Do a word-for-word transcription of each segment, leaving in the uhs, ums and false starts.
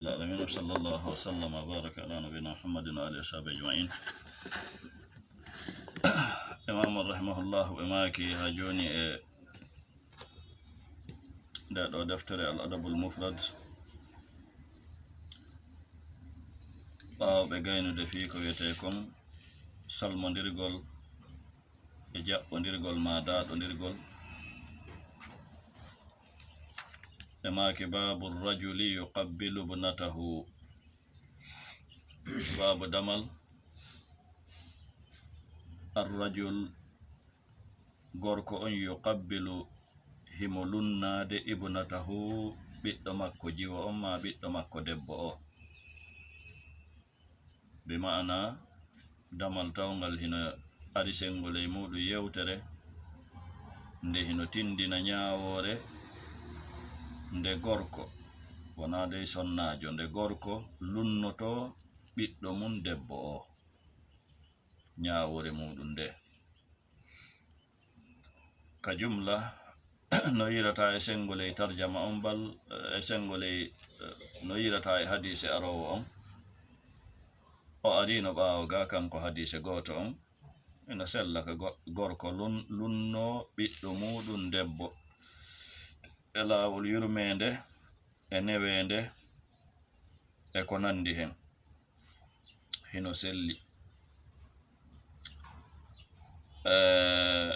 العالمين، وصلى الله وسلم وبارك على نبينا محمد وآله وصحبه أجمعين. Imam rahimahullah ɓe maaki ha joni e nde ɗo deftere Al Adabul Mufrad, ɓaawo ɓe gaynude fii ko wiyetee kon salmondirgol e jaɓɓondirgol maa daaɗondirgol, ɓe maaki: باب الرجل يقبل ابنته. Baabu damal, الرجل, gorko on, يقبل, himo lunnaade, ابنته, ɓiɗɗo makko jiwo on maa ɓiɗɗo makko debbo o. Bi ma'ana, damal tawngal hino ari senngo ley muuɗum yewtere nde hino tinndina ñaawoore nde gorko, wonaa dey sonnaajo, nde gorko lunnotoo ɓiɗɗo mum debbo o, ñaawoore muuɗum nde. Ka jumla, no yi'irata e senngo ley tarjama on bal, e senngo ley, no yi'irata e hadiise aroowo on. O ariino ɓaawo ga kanko hadiise gooto on. Ina sella ka go-, gorko lun-, lunnoo ɓiɗɗo muuɗum debbo e laawol yurmeende e neweende e ko nanndi hen. Hino selli. Eh,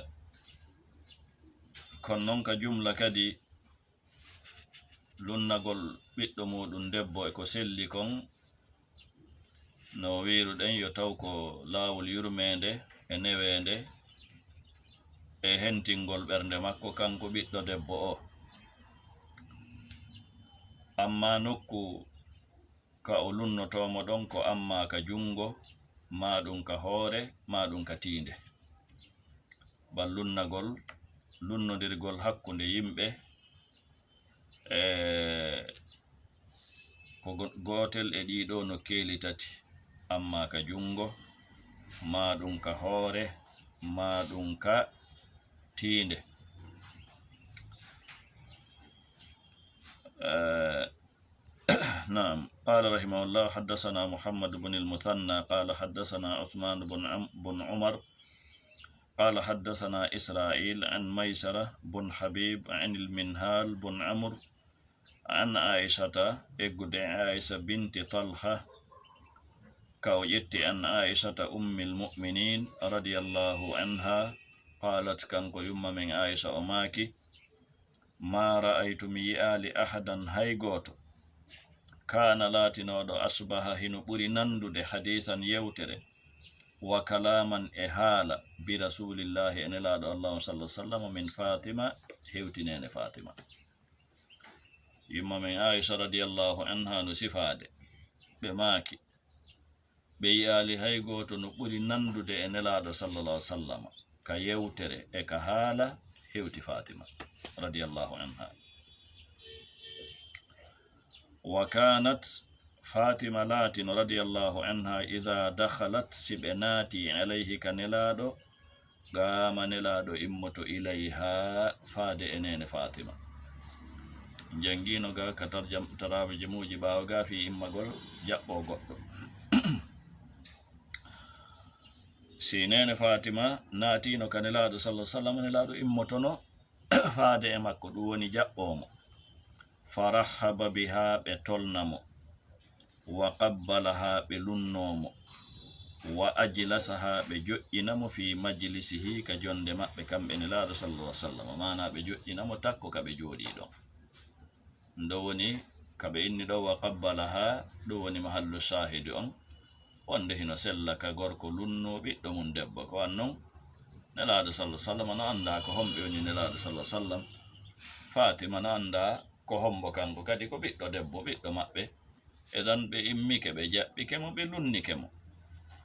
kono non ka jumla kadi, lunnagol ɓiɗɗo muuɗum debbo e ko selli kon, no wiiruɗen, yo taw ko laawol yurmeende e neweende e hentingol ɓernde makko, kanko ɓiɗɗo debbo o. Amma nokku ka o lunnotoo mo ɗon ko amma ka junngo, maa ɗum ka hoore, maa ɗum ka tiinde. Bal lunnagol, lunnondirgol hakkunde yimɓe, e ko go-, gootel e ɗii ɗoo nokkeeli tati, amma ka junngo, maa ɗum ka hoore, maa ɗum ka tiinde. Eh, نعم. قال رحمه الله: حدثنا محمد بن المثنى قال حدثنا عثمان بن عم-، بن عمر قال حدثنا إسرائيل عن ميسرة بن حبيب عن المنهال بن عمرو عن عائشة، eggude Aisha binti Talha, ka o ƴetti عن عائشة أم المؤمنين رضي الله عنها قالت، kanko yumma men Aisha o maaki: ما رأيت, mi yi'aali, أحدا, hay gooto, كان, laatinooɗo, أشبه, hino ɓuri nanndude, حديثا, yewtere, وكلاما, e haala, برسول الله, e Nelaaɗo Allah on, صلى الله عليه وسلم, من فاطمة, hewti neene Faatima. Yumma men Aisha radiyallahu anha no sifaade, ɓe maaki, ɓe yi'aali hay gooto no ɓuri nanndude e Nelaaɗo sallallahu alaihi wasallam ka yewtere e ka haala hewti Faatima radiyallahu anha. وكانت, Faatima laatino radiyallahu anha, إذا دخلت, si ɓe naati, عليه, ka Nelaaɗo, قام, Nelaaɗo immoto, إليها, faade e neene Faatima. Janngiino ga ka tarjam-, taraabijimuuji ɓaawo ga fii immagol jaɓɓo goɗɗo. Si neene Faatima naatiino ka Nelaaɗo sallallahu alaihi wasallam, Nelaaɗo immotono faade e makko, ɗum woni jaɓɓoo mo. فرحب بها, ɓe tolna mo. وقبلها, ɓe lunnoo mo. وأجلسها, ɓe joƴƴina mo, في مجلسه, ka jonnde maɓɓe kamɓe Nelaaɗo sallallahu alaihi wasallam. Maanaa ɓe joƴƴina mo takko ka ɓe jooɗii ɗon. Ɗo woni ka ɓe inni ɗo, وقبلها, ɗum woni mahallu shaahidi on. Wonde hino sella ka gorko lunnoo ɓiɗɗo mum debbo. Ko an non, Nelaaɗo sallallahu alaihi wasallam no anndaa ko homɓe woni Nelaaɗo sallallahu alaihi wasallam. Faatima no anndaa ko hombo kanko kadi, ko ɓiɗɗo debbo, ɓiɗɗo maɓɓe. Idan ɓe immike, ɓe jaɓɓike mo, ɓe lunnike mo.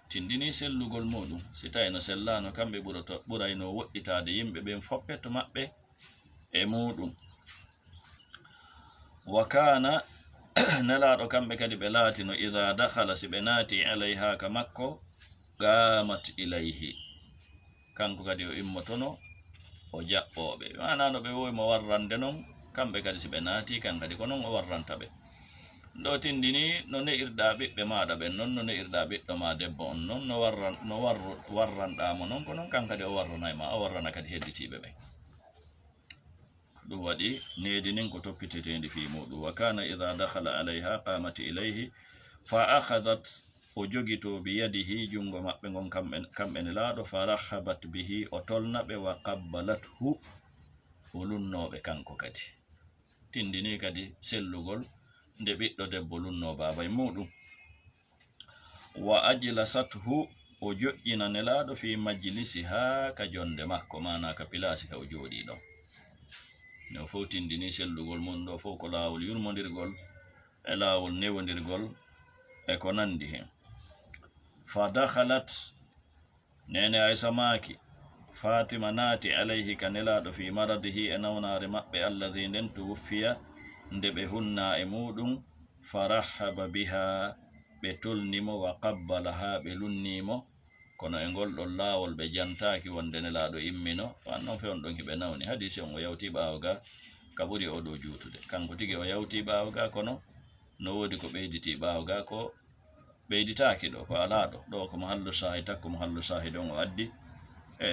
Tindini sellugol muɗum. Si tawi no sellaano, kamɓe ɓuroto-, ɓurayno woɗɗitaade yimɓe ɓen foppe to maɓɓe e muɗum. وكان, Nelaaɗo, kamɓe kadi ɓe laatino, إذا دخل, si ɓe naati, عليها, ka makko, قامت إليه. Kanko kadi o immotono, o jaɓɓoo ɓe. Maanaa no ɓe wowi mo warrande non, kamɓe kadi si ɓe naati, kan kadi ko non o warranta ɓe. Ɗo tindini no ne'irɗa ɓiɓɓe maɗa ɓen non, no ne'irɗa ɓiɗɗo ma debbo on non, no warran-, no warru-, warranɗa mo non, ko non kan kadi o warranay ma, o warrana kadi hedditiiɓe ɓen. Ko ɗum waɗi needi nin ko toppititeendi fii muuɗum. Wa kana idha dakhala alayha qamat ilayhi fa akhadat, o jogito bi yadihi, junngo maɓɓe ngon kamɓe, kamɓe nelaaɗo, fa rahabat bihi, o tolna ɓe, wa qabbalathu, o lunnoo ɓe kanko kadi. Tindini kadi sellugol nde ɓiɗɗo debbo lunnoo baabay muuɗum. Wa ajlasathu, o joƴƴina nelaaɗo fi majlisiha, ka jonde makko, maana ka pilaasi ka o jooɗii ɗon. No fof tindini sellugol mum ɗo fof ko laawol yurmondirgol e laawol newondirgol e ko nandi hen. Fa dakhalat, Neene Aysa maaki, Fatima naati alayhi ka nelaaɗo fi maradihi e nawnaare maɓɓe, alladhi nden tuwuffiya nde ɓe hunnaa e muuɗum, fa rahaba biha, ɓe tolni mo, wa qabbalaha, ɓe lunnii mo, kono e ngol ɗon laawol ɓe jantaaki wonde nelaaɗo immino, ko an non fewndo ɗon hiɓe nawni. Hadiisi on o yawti ɓaawo ga, ka ɓuri oo ɗoo juutude. Kanko tigi o yawti ɓaawo ga, kono no woodi ko ɓeyditi ɓaawo ga ko ɓeyditaaki ɗo, ko alaa ɗo. Ɗo ko mahallu saahid, takko mahallu saahid on o addi e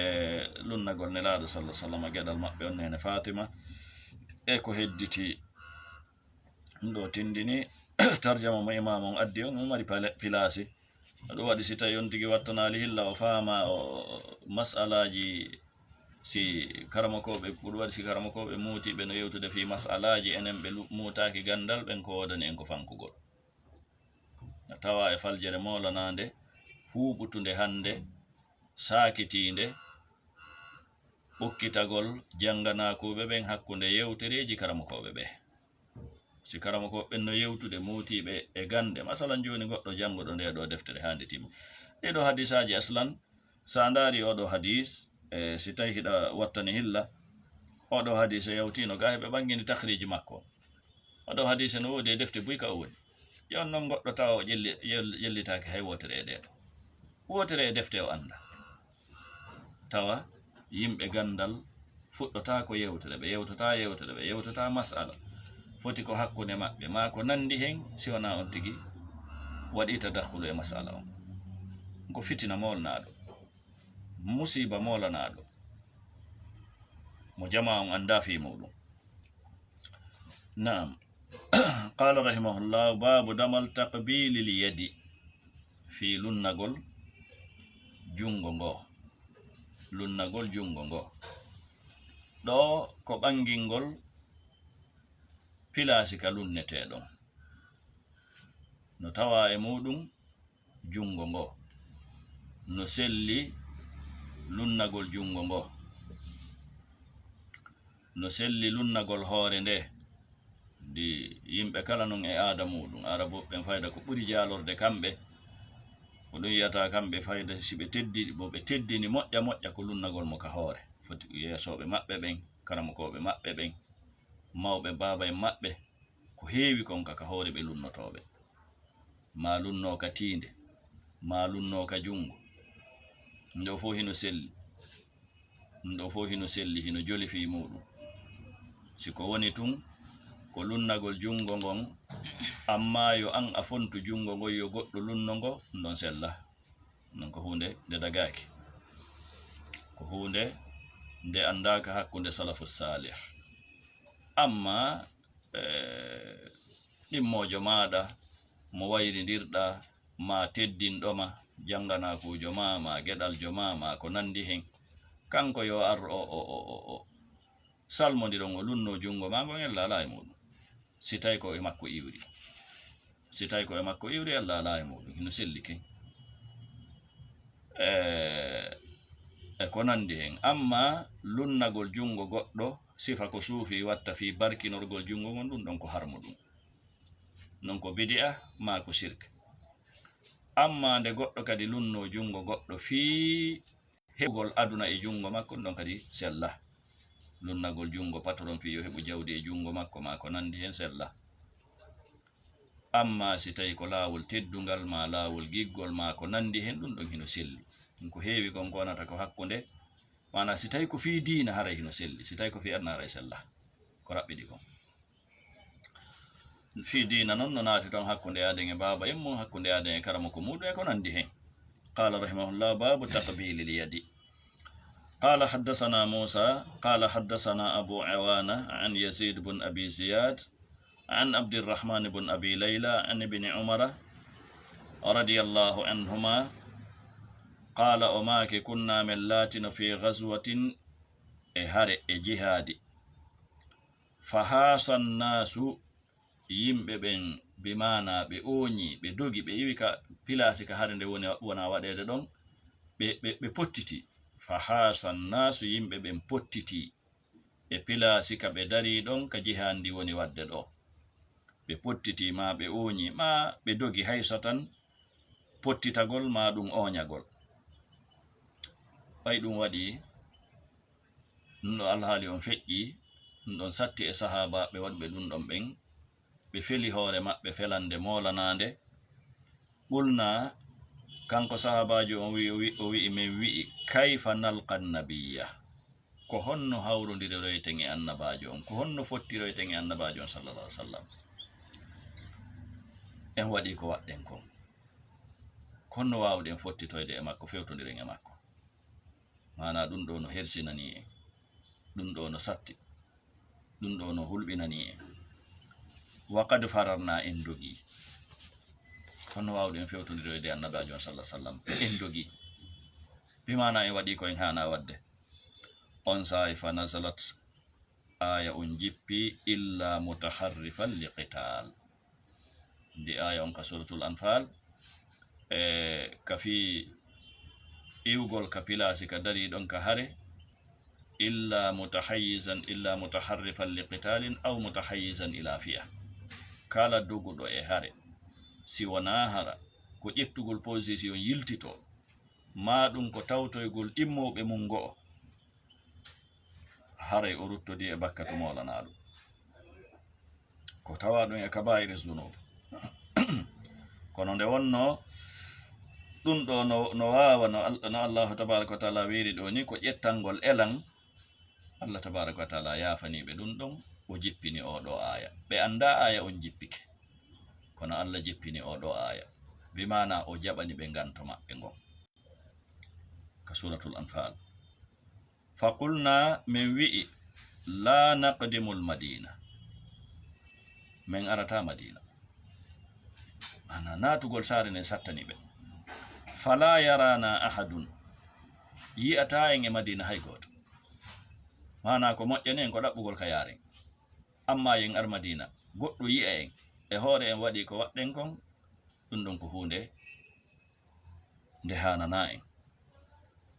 lunnagol nelaaɗo sallallahu alaihi wasallam geɗal maɓɓe on neene Fatima e ko hedditi. Ɗum ɗo tindini tarjama mo imaam on addi on, mo mari pale-, pilaasi. Ɗum waɗi si tawi on tigi wattanaali hilla o faama o, o, masalaaji, si karamokooɓe, ɗum waɗi si karamokooɓe muutiiɓe no yewtude fii masalaaji, enen ɓe lu-, muutaaki ganndal, ɓen ko woodani en ko fankugol. Na tawa e faljere moolanaande, huuɓutunde hannde, saakitiinde, ukkitagol jannganaakuuɓe ɓen hakkunde yewtereeji karamokooɓe ɓe. Si karamokooɓe ɓen no yewtude, muutiiɓe e gannde, masalan, jooni goɗɗo jannguɗo nde ɗo deftere haa nde timmi. Ɗee ɗo hadiisaaji aslan, sa ndaari oo ɗo hadiis, e, si tawi hiɗa wattani hilla, oo ɗo hadiis e yawtiino, gaa heɓe ɓanngini takhriiji makko. Oo ɗo hadiis no woodi e defte buy ka o woni. Yon non goɗɗo tawa o ƴelli-, ƴell-, ƴellitaaki hay wootere e ɗee ɗo. Wootere e defte o annda. Tawa yimɓe ganndal fuɗɗotaako yewtere, ɓe yewtotaa yewtere, ɓe yewtotaa masala. Foti ko hakkunde maɓɓe, maa ko nanndi hen, si wonaa on tigi waɗi tadakhulu e masala on. Ko fitina moolnaaɗo, musiiba moolanaaɗo, mo jamaa on anndaa fii muuɗum. Naam. Qaala rahimahullah, baabu damal taqbiilil yadi, fii lunnagol junngo ngo. Lunnagol junngo ngo. Ɗo ko ɓanngingol pilaasi ka lunnetee ɗon. No tawaa e muuɗum junngo ngo. No selli lunnagol junngo ngo. No selli lunnagol hoore nde. Ndi yimɓe kala non e aada muuɗum. Arabuɓe ɓen fayda ko ɓuri jaalorde kamɓe. Ko ɗum yiyata kamɓe fayda si ɓe teddi, mo ɓe teddini moƴƴa moƴƴa ko lunnagol mo ka hoore. Foti yeesooɓe maɓɓe ɓen, karamokooɓe maɓɓe ɓen, mawɓe baaba en maɓɓe. Ko heewi kon ka, ka hoore ɓe lunnotooɓe. Maa lunnoo ka tiinde, maa lunnoo ka junngo. Ɗum ɗo fof hino selli. Ɗum ɗo fof hino selli, hino joli fii muuɗum. Si ko woni tun, ko lunnagol junngo ngon, ammaa yo an a fontu junngo ngon, yo goɗɗo lunno ngo, ɗum ɗon sella. Non ko huunde nde dagaaki. Ko huunde nde anndaaka hakkunde salafu saalih. Ammaa, eh, ɗimmoojo maaɗa, mo wayrindirɗaa, maa teddinɗo ma, jannganaakuujo ma, maa geɗaljo ma, maa ko nanndi hen, kanko yo ar o, o, o, o, o salmondiron, o lunnoo junngo maa ngon, ella alaa e muuɗum. Si tawi ko e makko iwri. Si tawi ko e makko iwri, ella alaa e muuɗum. Hino selli ken. E, e ko nanndi hen. Ammaa lunnagol junngo goɗɗo, sifa ko suufi watta fii barkinorgol junngo ngon, ɗum ɗon ko harmuɗum. Non ko bidi'a, maa ko sirk. Ammaa nde goɗɗo kadi lunnoo junngo goɗɗo fii heɓugol aduna e junngo makko, ɗum ɗon kadi sella. Lunnagol junngo patron fii yo heɓu jawdi e junngo makko, maa ko nanndi hen sella. Ammaa si tawi ko laawol teddungal, maa laawol giggol, maa ko nanndi hen, ɗum ɗon hino selli. Ɗum ko heewi kon ko wonata ko hakkunde, maanaa si tawi ko fii diina haray hino selli, si tawi ko fii aduna haray sella. Ko raɓɓiɗi kon. Fii diina non no naati ton hakkunde aaden e baaba en mum, hakkunde aaden e karamoko muuɗum e ko nandi hen. Qaala rahimahullah, baabu taqbiilil yadi. Qaala haddasanaa Muusaa, qaala haddasanaa Abuu Awaana an Yaziid bun Abii Ziyaad, an Abdirrahmaani bun Abii Laylaa, an Ibni Umara radiyallaahu anhumaa, qaala, o maaki, kunnaa, men laatino, fii gazwatin, e hare, e jihaadi. Fa haasa nnaasu, yimɓe ɓen, bi maanaa ɓe ooñii, ɓe dogi, ɓe iwi ka pilaasi ka hare nde woni, wona waɗeede ɗon, ɓe, ɓe, ɓe pottiti. Fa haasa nnaasu, yimɓe ɓen pottiti e pilaasi ka ɓe darii ɗon, ka jihaandi woni waɗde ɗo. Ɓe pottiti, maa ɓe ooñii, maa ɓe dogi, haysatan, pottitagol, maa ɗum ooñagol. Ɓay ɗum waɗii, ɗum ɗo alhaali on feƴƴii, ɗum ɗon satti e sahaabaaɓe waɗuɓe ɗum ɗon ɓen, ɓe feli hoore maɓɓe felande moolanaande. Qulnaa, kanko sahaabaajo on wi'i, o wi'i, o wi'i, men wi'i, kayfa nalqa nnabiyya? Ko honno hawrondiroyten e annabaajo on? Ko honno fottiroyten e annabaajo on, sallallahu alaihi wasallam? En waɗii ko waɗɗen kon. Ko honno waawɗen fottitoyde e makko, fewtondiren e makko? Maanaa, ɗum ɗoo no hersinanii en, ɗum ɗoo no satti, ɗum ɗoo no hulɓinanii en. Wa qad fararnaa, en dogii. Ko honno waawɗen fewtondiroyde annabaajo on, sallallahu alaihi wasallam? En dogii. Bi maanaa, en waɗii ko en haanaa waɗde. On saa'i, fa nazalat, aaya on jippi, illa mutaharrifan li qitaal. Ndi aaya on ka Suuratul Anfaal, e ka fii iwgol ka pilaasi ka darii ɗon ka hare, illa mutahayyizan, illa mutaharrifan li qitaalin aw mutahayyizan ila fi'a. Kala doguɗo e hare, si wonaa hara ko ƴettugol position yiltitoo, maa ɗum ko tawtoygol ɗimmooɓe mum ngo'o, haray o ruttodii e bakkatu moolanaaɗo. Ko tawaa ɗum e kabaa'iri zunub. Kono nde wonnoo ɗum ɗoo no, no waawa, no Al-, no Allaahu tabaaraka wa ta'aala wiiri ɗoo ni, ko ƴettangol elan, Allah tabaaraka wa ta'aala yaafanii ɓe ɗum ɗon, o jippini oo ɗoo aaya. Ɓe anndaa aaya on jippike. Kono Allah jippini oo ɗoo aaya. Bi maanaa o jaɓani ɓe nganto maɓɓe ngon. Ka Suuratul Anfaal. Fa qulnaa, men wi'i, laa naqdimul Madiina, men arataa Madiina. Maanaa, naatugol saare nden sattani ɓe. Falaa yaraanaa ahadun, yi'ataa en e Madiina hay gooto. Maanaa, ko moƴƴani en ko ɗaɓɓugol ka yaaren. Ammaa yo en ar Madiina, goɗɗo yi'a en, e hoore en waɗii ko waɗɗen kon, ɗum ɗon ko huunde nde haananaa en.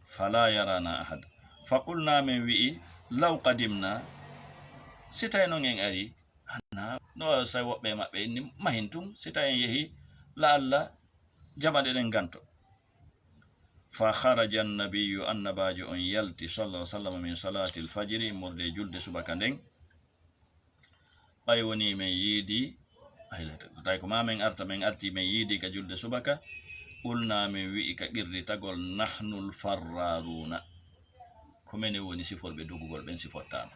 Falaa yaraanaa ahad. Fa qulnaa, men wi'i, law qadimnaa, si tawi non en arii, hannaa, no waawi so tawi woɓɓe e maɓɓe inni mahin tun, si tawi en yehii, la'alla jaɓanɗen nganto. Fa kharaja nnabiyyu, annabaajo on yalti, sallallahu alaihi wasallam, min salaatil fajri, immorde e julde subaka nden. Ɓay wonii men yiidi, ay, tawi ko maa men arta, men artii men yiidi ka julde subaka, qulnaa, men wi'i ka qirritagol, nahnul farraaruuna, ko menen woni siforɓe dogugol, ɓen sifottaama.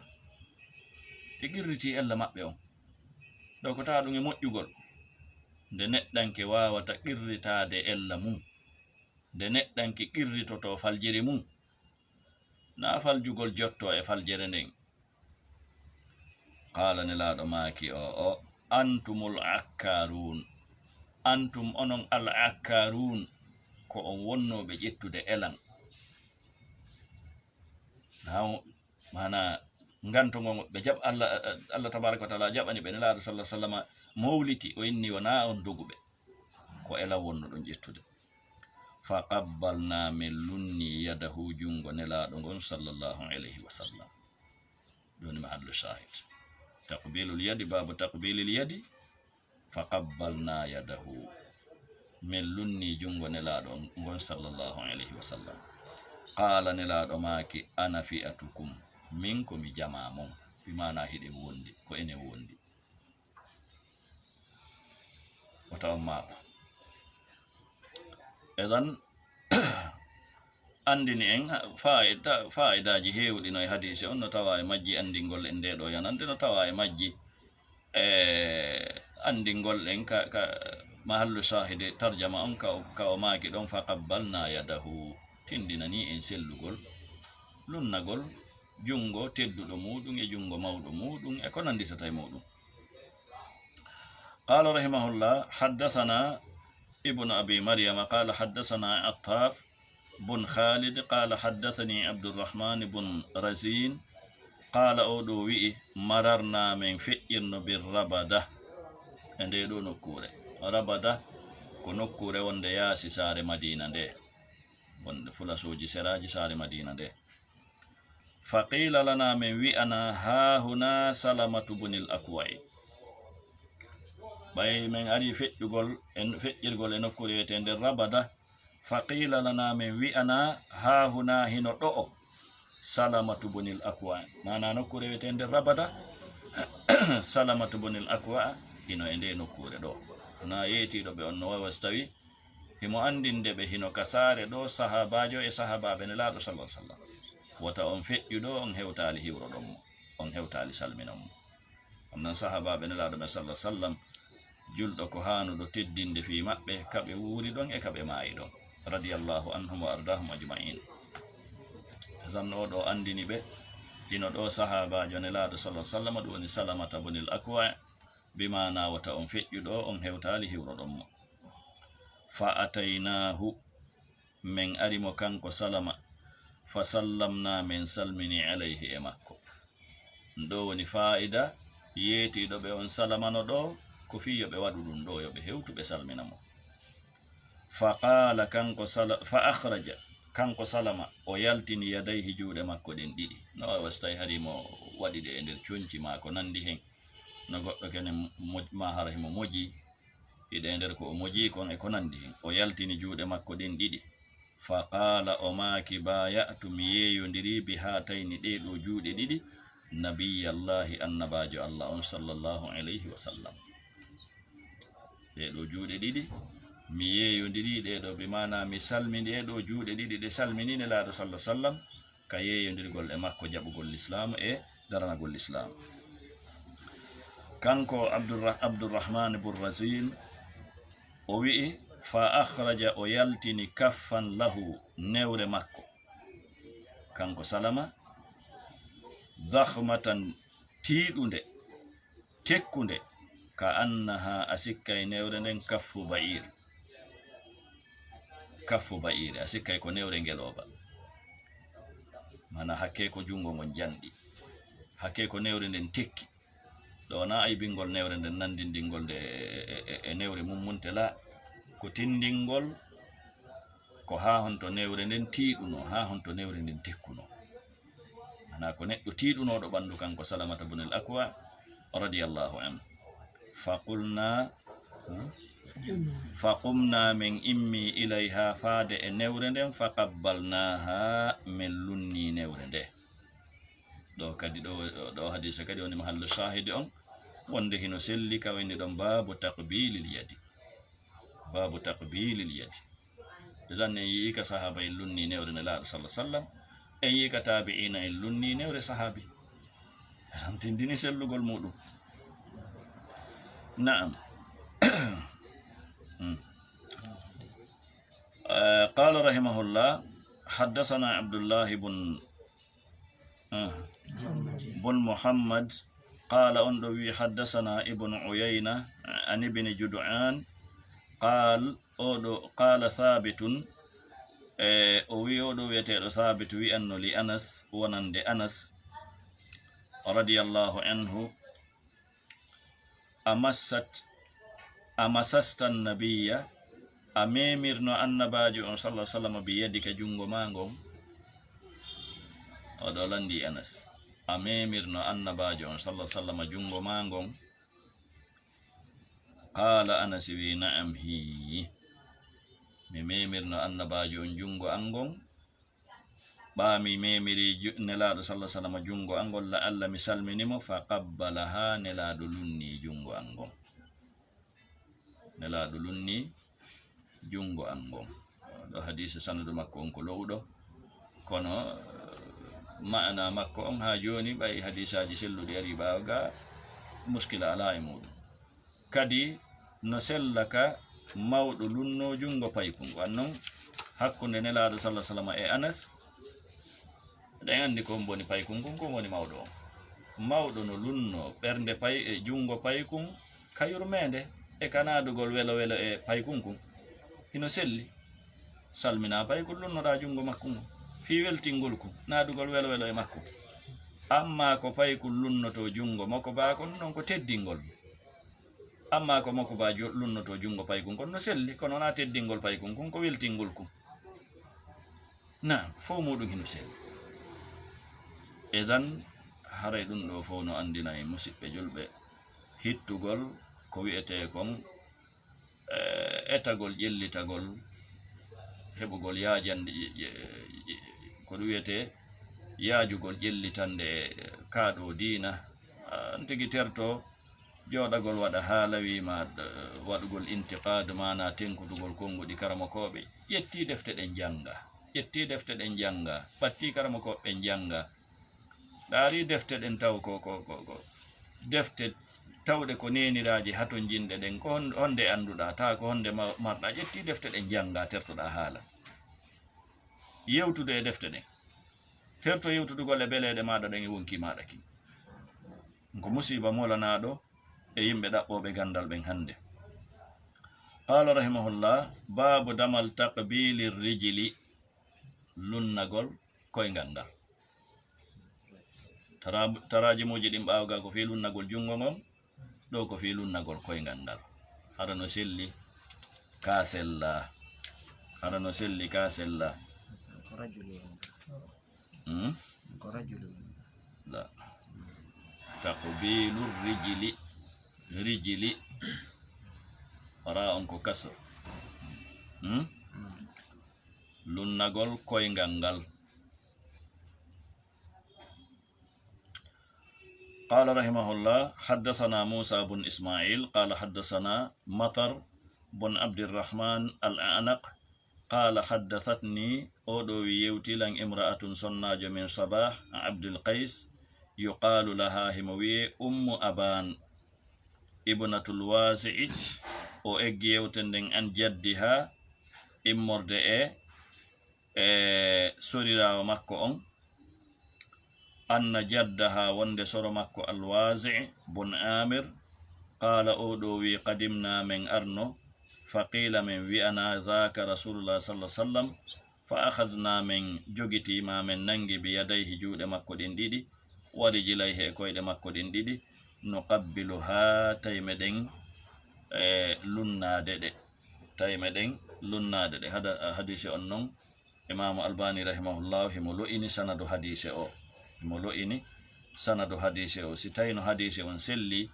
Ɓe qirritii ella maɓɓe on. Ɗoo ko tawa ɗum e moƴƴugol. Nde neɗɗanke waawata qirritaade ella mum, nde neɗɗanke qirritotoo faljere mum, naa faljugol jottoo e faljere nden. Qaala, Nelaaɗo maaki, o, o, antumul akkaaruun. Antum, onon al akkaaruun, ko on wonnooɓe ƴettude elan. Naa, maanaa, nganto ngon ɓe jaɓ-, Allah, Allah tabaaraka wa ta'aala jaɓani ɓe, Nelaaɗo sallallahu alaihi wasallam mowliti, o inni wonaa on doguɓe. Ko elan wonno ɗon ƴettude. Fa qabbalnaa, men lunni yadahu, junngo Nelaaɗo ngon, sallallahu alayhi wa sallam. Ɗum woni mahallu shahid. Taqbilul yadi, baabu taqbilil yadi. Fa qabbalnaa yadahu. Men lunni junngo Nelaaɗo ngon, sallallahu alayhi wa sallam. Qaala, Nelaaɗo maaki, ana fi'atukum. Min ko mi jamaa mon. Bi maanaa hiɗen wondi, ko enen wondi. Wata on maaɓa. Eɗen anndini en faa'ida-, faa'idaaji heewɗi no e hadiise on, no tawaa e majji anndingol en ndee ɗoo yanande, no tawaa e majji, e, anndingol en ka, ka mahallu shahidi tarjama on, ka o, ka o maaki ɗon, "Fa qabbalna yadahu." Tindinani en sellugol, lunnagol junngo tedduɗo muuɗum e junngo mawɗo muuɗum e ko nannditata e muuɗum. قال رحمه الله: حدثنا ابن أبي مريم قال حدثنا عطاف بن خالد قال حدثني عبد الرحمن بن رزين قال، oo ɗoo wi'i, "مررنا", men feƴƴirno, "بالربدة", e ndee ɗoo nokkuure. Rabada ko nokkuure wonde yaasi saare Madiina ndee, wonde fulasooji seraaji saare Madiina ndee. فقيل لنا، men wi'anaa, "ها هنا سلمة بن الأكوع." Ɓay men arii feƴƴugol e, feƴƴirgol e nokkuure wi'eteende Rabada, فقيل لنا، men wi'anaa, "ها هنا", hino ɗo'o, سلمة بن الأكوع. Maanaa nokkuure wi'eteende Rabada, Salamatu bunil Akwa, hino e ndee nokkuure ɗoo. Naa yeetiiɗo ɓe on no wawa so tawi himo anndinde ɓe hino ka saare ɗoo sahaabaajo e sahaabaaɓe Nelaaɗo, sallallahu alaihi wasallam. Wota on feƴƴu ɗoo, on hewtaali hiwroɗon mo, on hewtaali salminon mo. On non sahaabaaɓe Nelaaɗo ɓen, sallallahu alaihi wasallam, julɗo ko haanuɗo teddinde fii maɓɓe, ka ɓe wuuri ɗon e ka ɓe maayi ɗon. Radiyallahu anhum wa ardahum ajma'in. Tan oo ɗoo anndini ɓe, hino ɗoo sahaabaajo Nelaaɗo, sallallahu alaihi wasallam, ɗum woni Salamata bunil Akwa, bi maanaa wota on feƴƴu ɗoo, on hewtaali hiwroɗon mo. فأتيناه، men ari mo kanko Salama, فسلمنا، men salmini, عليه، e makko. Ɗoo woni faa'ida yeetiiɗo ɓe on salamano ɗoo, ko fii yo ɓe waɗu ɗum ɗoo, yo ɓe hewtu ɓe salmina mo. فقال، kanko Sala-, فأخرج، kanko Salama, o yaltini, يديه، juuɗe makko ɗen ɗiɗi. No wawa so tawi hari mo waɗi ɗe e nder conci maa ko nanndi hen. No goɗɗo kene mo-, maa hara himo moji, hiɗe e nder ko o moji kon e ko nanndi hen. O yaltini juuɗe makko ɗen ɗiɗi. فقال، o maaki, بايعت، mi yeeyondirii, بهاتين، ɗee ɗoo juuɗe ɗiɗi, نبي الله، annabaajo Allah on, sallallahu alayhi wa sallam. Ɗee ɗoo juuɗe ɗiɗi, mi yeeyondirii ɗee ɗoo, bi maanaa mi salmini ɗee ɗoo juuɗe ɗiɗi, ɗe salmini Nelaaɗo, sallallahu alaihi wasallam, ka yeeyondirgol e makko, jaɓugol lislaamu e daranagol lislaamu. Kanko Abdurra-, Abdurrahman bun Razin, o wi'i, فأخرج، o yaltini, كفا له، newre makko, kanko Salama, ضخمة، tiiɗunde, tekkunde, كأنها، a sikkay newre nden, كف بعير، كف بعير، a sikkay ko newre ngelooba. Maanaa hakkee ko junngo ngon janɗi, hakkee ko newre nden tekki. Ɗoo na aybingol newre nden, nanndindingol nde e, e, e, e newre mummunte, laa, ko tinndingol ko haa honto newre nden tiiɗunoo, haa honto newre nden tekkunoo. Maanaa ko neɗɗo tiiɗunooɗo ɓanndu, kanko Salamata bunil Akwa, radiyallahu anhu. فقلنا، hmm? فقمنا، men immii, إليها، faade e newre nden, فقبلناها، men lunnii newre nde. Ɗoo kadi, ɗoo, ɗoo hadiisa kadi woni mahallu shahidi on, wonde hino selli ka woni ɗon, باب تقبيل اليد. باب تقبيل اليد. Idan en yi'i ka sahaaba en lunnii newre Nelaaɗo, sallallahu alaihi wasallam, en yi'i ka taabi'iina en lunnii newre sahaabi. Idan tindini sellugol muuɗum. Na'am. Hmm. Eh, قال رحمه الله: حدثنا عبد الله بن, eh, بن محمد. قال, on ɗoo wi'i, حدثنا ابن عيينة عن ابن جدعان. قال, oo ɗoo, قال ثابت, e o wi'i, oo ɗoo wi'eteeɗo Thaabit wi'anno, لأنس, wonande Anas, رضي الله عنه, أمست، أمسست النبي, a meemirno Annabaajo on, sallallahu alaihi wasallam, بيدك, junngo maa ngon? Oo ɗoo lanndii Anas, a meemirno Annabaajo on, sallallahu alaihi wasallam, junngo maa ngon? قال, Anas wi'i, نعم, hii, mi meemirno Annabaajo on junngo an ngon. Ɓaa mi meemiri ju-, Nelaaɗo, sallallahu alaihi wasallam, junngo an ngon, la'alla mi salmini mo, فقبلها, Nelaaɗo lunnii junngo an ngon. Nelaaɗo lunnii junngo an ngon. Ɗoo hadiisa, sanadu makko on ko lo'uɗo, kono, eh, ma'ana makko on haa jooni, ɓay hadiisaaji selluɗi arii ɓaawo ga, muskila alaa e muuɗum. Kadi no sella ka mawɗo lunnoo junngo paykun. Wan non hakkunde Nelaaɗo sallallaahu alayhi wa sallam e Anas, eɗen anndi ko woni paykun kun, ko woni mawɗo on. Mawɗo no lunnoo ɓernde pay-, e junngo paykun ka yurmeende e ka naadugol welo welo e paykun kun. Hino selli. Salminaa paykun lunnoɗaa junngo makko ngun fii weltingol kun, naadugol welo welo e makko. Ammaa ko paykun lunnotoo junngo mokobaa kon, non ko teddingol. Ammaa ko mokobaa ju-, lunnotoo junngo paykun kon no selli, kono wonaa teddingol paykun kun, ko weltingol kun. Naam, fow muuɗum hino selli. Idan, haray ɗum ɗoo fow no anndina en, musiɓɓe julɓe, hittugol ko wi'etee kon, eh, etagol, ƴellitagol, heɓugol yaajande, ƴe-, ƴe-, ƴe-, ko ɗum wi'etee yaajugol ƴellitande kaa ɗoo diina, an tigi terto jooɗagol waɗa haala wiima, eh, waɗugol intiqaad, maanaa tenkutugol konnguɗi karamokooɓe. Ƴettii defte ɗen jannga, ƴettii defte ɗen jannga, ɓattii karamokooɓe ɓen jannga. Ɗaarii defte ɗen taw ko, ko, ko, ko defte tawɗe ko neeniraaji hatonjinɗe ɗen, ko hon-, honde annduɗaa, taa ko honde ma-, marɗaa. Ƴettii defte ɗen janngaa, tertoɗaa haala. Yewtude e defte ɗen. Terto yewtudugol e beleeɗe maaɗa ɗen e wonkii maaɗa kin. Ko musiiba molanaaɗo e yimɓe ɗaɓɓooɓe ganndal ɓen hannde. Qaala rahimahullah, baabu damal taqbiili rijili, lunnagol koyngal ngal. Tara-, taraajimuuji ɗin ɓaawo ga ko fii lunnagol junngo ngon, ɗoo ko fii lunnagol koyngal ngal. Hara no selli, kaa sella. Hara no selli, kaa sella. Ko rajuli woni ka. Hmm? Ko rajuli woni ka. La. Taqbilu rijili. Rijili. Ra on ko kasr. Hmm? Hmm. Lunnagol koyngal ngal. قال رحمه الله، حدثنا موسى بن إسماعيل، قال حدثنا مطر بن عبد الرحمن الأعنق، قال حدثتني، oo ɗoo wi yewti lan, امرأة sonnaajo من صباح عبد القيس، يقال لها himo wi'ee Ummu Abaan, ابنة الوازع, o eggi yewte nden عن جدها, immorde e, e soriraawo makko on, أن جدها, wonde soro makko Al-Waazi' bun Aamir, قال, oo ɗoo wi, قدمنا, men arno, فقيل, men wi'anaa, ذاك رسول الله صلى الله عليه وسلم، فأخذنا, men jogitii, maa men nanngi, بيديه, juuɗe makko ɗin ɗiɗi, ورجليه, e koyɗe makko ɗin ɗiɗi, نقبلها, tawi meɗen, e, lunnaade ɗe, tawi meɗen lunnaade ɗe. Hada-, hadiise on non, Imaamu Albaani rahimahullahu himo lo'ini sanadu hadiise o. Himo lo'ini sanadu hadiise o. Si tawii no hadiise on selli,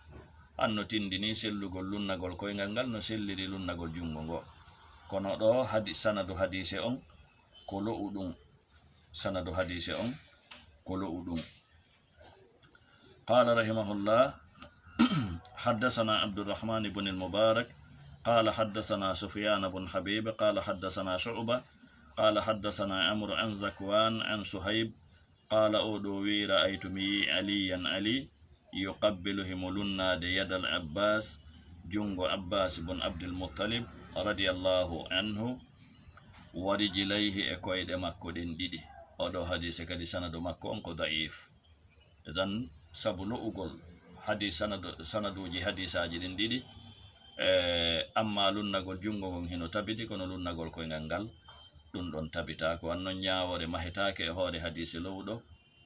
an no tindini sellugol lunnagol koyngal ngal no selliri lunnagol junngo ngo. Kono ɗoo hadi-, sanadu hadiise on ko lo'uɗum. Sanadu hadiise on ko lo'uɗum. قال رحمه الله، حدثنا عبد الرحمن بن المبارك قال حدثنا سفيان بن حبيب قال حدثنا شعبة قال حدثنا عمرو عن ذكوان عن صهيب قال, oo ɗoo wi, رأيت, mi yi'i, عليا, Ali, يقبل, himo lunnaade, يد العباس, junngo Abbaas bun Abdul Muttalib, رضي الله عنه, ورجليه, e koyɗe makko ɗen ɗiɗi. Oo ɗoo hadiise kadi sanadu makko on ko da'iif. Idan, sabu lo'ugol hadi-, sanadu-, sanaduuji hadiisaaji ɗin ɗiɗi, e, ammaa lunnagol junngo ngon hino tabiti, kono lunnagol koyngal ngal, ɗum ɗon tabitaa. Ko an non ñaawoore mahetaake e hoore hadiise lo'uɗo,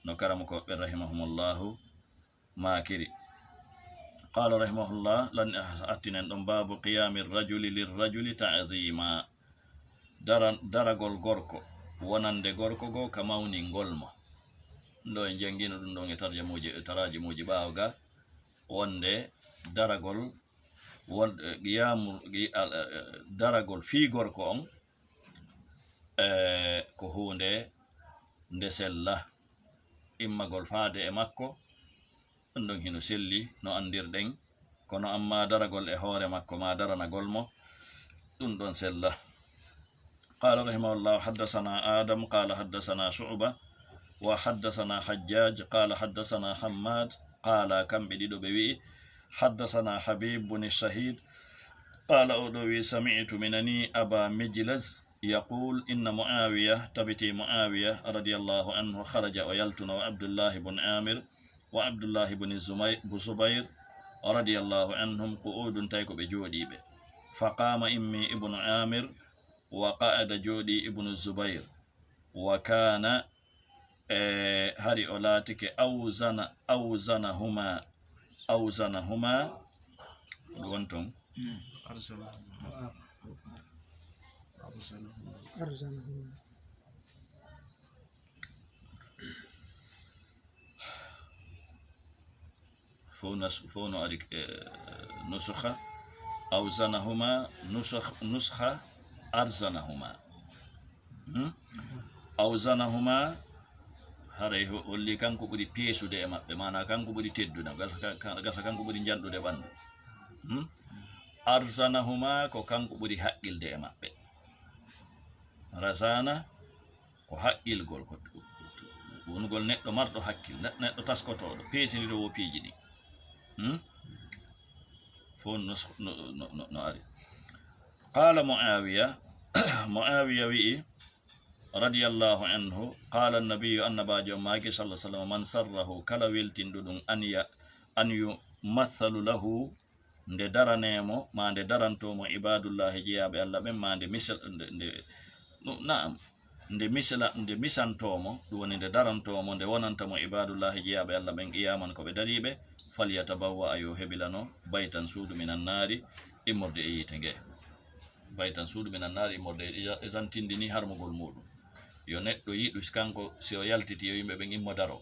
no karamokooɓe rahimahumullahu maakiri. Qaala rahimahullah, lan attinen ɗon, باب قيام الرجل للرجل تعظيما. Dara-, daragol gorko, wonande gorko goo ka mawningol mo. Ɗoo en janngiino ɗum ɗon e tarjamuuji, e taraajimuuji ɓaawo ga, wonde daragol, won-, eh, qiyaamu, qi-, al-, eh, eh, daragol fii gorko on, eh, ko huunde nde sella, immagol faade e makko, ɗum ɗon hino selli no anndirɗen, kono ammaa daragol e hoore makko, maa daranagol mo, ɗum ɗon sella. قال رحمه الله، حدثنا آدم قال حدثنا شعبة وحدثنا حجاج قال حدثنا حماد قال، kamɓe ɗiɗo ɓe wi'i, حدثنا حبيب بن الشهيد قال، oɗo wi, سمعت, mi nani, أبا مجلس يقول إن معاوية, tabiti Muawiya radiyallahu anhu, خرج, o yaltuno, وعبد الله بن عامر وعبد الله بن زمي-, بن زبير رضي الله عنهم قعود, tawi ko ɓe jooɗiiɓe. فقام إمي ابن عامر وقعد, jooɗii Ibnu Zubayr. وكان, e, hari o laatike, أوزن, أوزنهما, أوزنهما, ko ɗum woni toon? أرزنهما. أرزنهما. Fof nas-, fof no ari, eh, nusukha, awzanahuma, nusukh-, nuskha, arzanahuma. Hmm? Awzanahuma, haray ho-, holli kanko ɓuri peesude e maɓɓe, maana kanko ɓuri teddude, gasa ka-, ka-, gasa kanko ɓuri njanɗude ɓanndu. Hmm? Arzanahuma ko kanko ɓuri haqqilde e maɓɓe. Razana ko haqqilgol, ko wonugol neɗɗo marɗo hakkil, ne-, neɗɗo taskotooɗo, peesiniɗo wo piiji ɗi. Hmm? Fof no, no, no, no, no ari. Qaala Muawiya, Muawiya wi'i, radiyallahu anhu, qaala annabiyyu, annabaajo on maaki, sallallahu alaihi wasallam, man sarrahu, kala weltinɗo ɗum, an ya-, an yumathalu lahu, nde daranee mo, maa nde darantoo mo ibaadullaahi jeyaaɓe Allah ɓen, maa nde misal-, nde, nde, nu-, na'am, nde misala-, nde misantoo mo, ɗum woni nde darantoo mo, nde wonanta mo ibaadullaahi jeyaaɓe Allah ɓen qiyaaman ko ɓe dariiɓe, falyatabawwa, yo hebilano, baytan suudu minan naari, immorde e yiite nge. Baytan suudu minan naari, immorde e, e, e zantindini harmugol muuɗum. Yo neɗɗo yiɗu si kanko, si o yaltiti, yo yimɓe ɓen immo daro.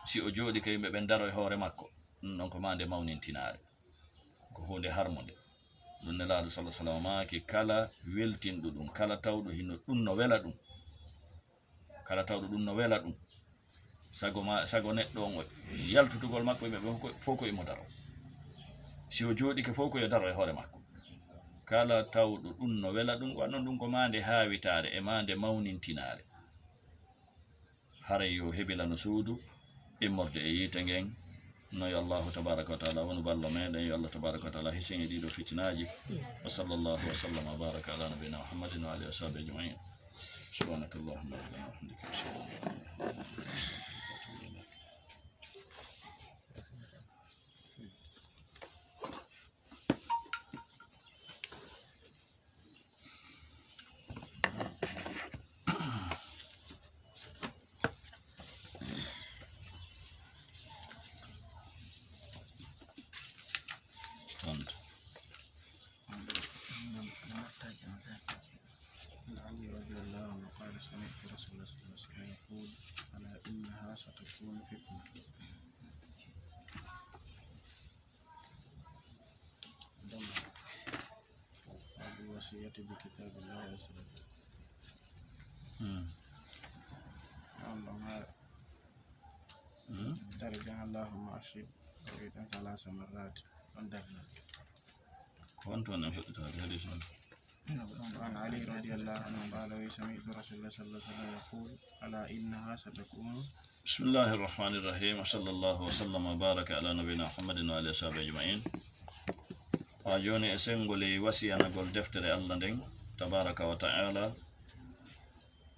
Si o jooɗike, yimɓe ɓen daro e hoore makko. Ɗum ɗon ko maa nde mawnintinaare. Ko huunde harmunde. Ɗum Nelaaɗo, sallallahu alaihi wasallam, maaki, kala weltinɗo ɗum, kala tawɗo hino ɗum no wela ɗum, kala tawɗo ɗum no wela ɗum, sago ma, sago neɗɗo on, o yaltutugol makko, yimɓe ɓen ko, fof ko imo daro. Si o jooɗike, fof ko yo daro e hoore makko. Kala tawɗo ɗum no wela ɗum, wa non ɗum ko maa nde haawitaare e maa nde mawnintinaare. Haray yo hebilano suudu immorde e yiite ngen. No yo Allahu tabaraka wa taala wonu ballo meɗen, yo Allah tabaraka wa taala hisen e ɗiɗo fitinaaji. Wa sallallahu wa sallam wa baraka ala nabiyina Muhammadin wa alihi wa sahbihi ajma'in. Subhanaka Allahumma rabbana wa bihamdika, ashhadu an la ilaha illa anta, astaghfiruka wa atubu ilaik. عن علي رضي الله عنه قال: سمعت رسول الله صلى الله عليه وسلم يقول: ألا إنها ستكون فتنة. باب الوصية بكتاب الله عز وجل. مم. اللهم مم. ترجع اللهم أشهد موعدا ثلاث مرات. Ko honto en fuɗɗitaade hadiis on? عن علي رضي الله عنه قال: سمعت رسول الله صلى الله عليه وسلم يقول: ألا إنها ستكون. بسم الله الرحمن الرحيم. وصلى الله وسلم وبارك على نبينا محمد وعلى آله وصحبه أجمعين. Haa jooni e senngol e wasiyanagol deftere Allah nden, tabaraka wa ta'ala.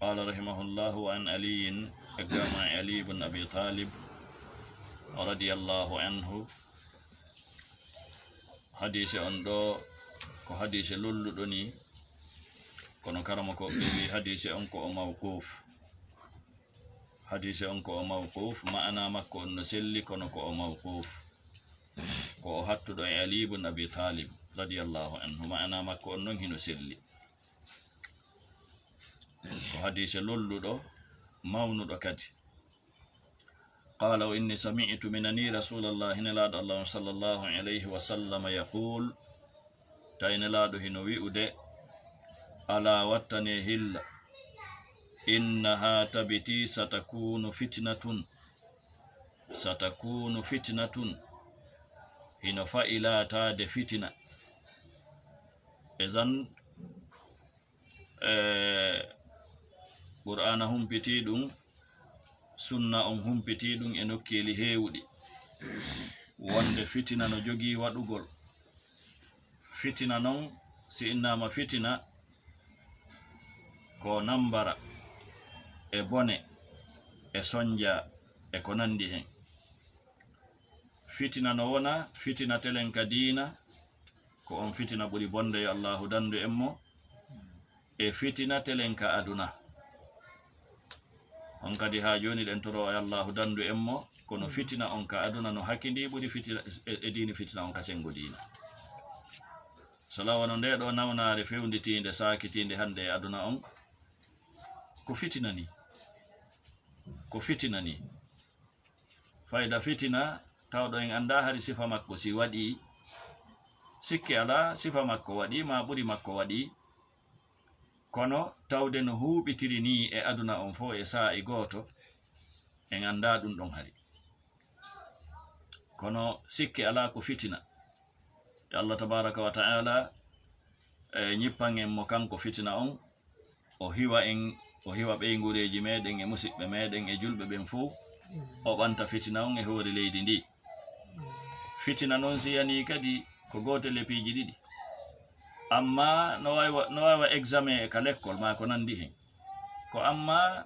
قال رحمه الله: وعن علي, eggama e Ali ibn Abi Talib, radiyallahu anhu. Hadiise on ɗoo ko hadiise lolluɗo ni, kono karamoko ɓe wi hadiise on ko o mawquuf. Hadiise on ko o mawquuf, ma'ana makko on no selli, kono ko o mawquuf. Ko o hattuɗo e Ali ibn Abi Talib, radiyallahu anhu, ma'ana makko on non hino selli. Ko hadiise lolluɗo, mawnuɗo kadi. قال: وإني سمعت, mi nanii Rasuulallahi, Nelaaɗo Allah on, صلى الله عليه وسلم يقول, tawi Nelaaɗo hino wi'ude, ألا, wattanee hilla, إنها, tabiti, ستكون فتنة, ستكون فتنة, hino fa'i laataade fitina. Idan, e, Qur'aana humpitii ɗum, sunna on humpitii ɗum e nokkeeli heewuɗi. wonde fitina no jogii waɗugol. Fitina non, si innama fitina, ko nambara e bone e sonja e ko nandi hen. Fitina no wona fitina telen ka diina, ko on fitina ɓuri bonde, yo Allahu dandu en mo. E fitina telen ka aduna. On kadi haa jooni ɗen toro e Allahu dandu en mo, kono fitina on ka aduna no hakindi ɓuri fitina e, e diini fitina on ka sengo diina. Sala wano nde ɗo nawnaare fewnditiinde, saakitiinde hannde e aduna on, ko fitina ni. Ko fitina ni. Fayda fitina, tawɗo en anndaa hari sifa makko si waɗi, sikke alaa sifa makko waɗi, ma ɓuri makko waɗi, kono tawde no huuɓitiri ni e aduna on fof e saa'i gooto, en anndaa ɗum ɗon hari. Kono sikke alaa ko fitina. E Allah tabaraka wa ta'ala, e ñippan en mo kanko fitina on, o hiwa en, o hiwa ɓeyngureeji meɗen e musiɓɓe meɗen e julɓe ɓen fof, o ɓanta fitina on e hoore leydi ndi. Fitina non si yani kadi ko gootel e piiji ɗiɗi. Amma no wawi wa-, no wawi wa examen e ka lekkol ma ko nandi hen. Ko amma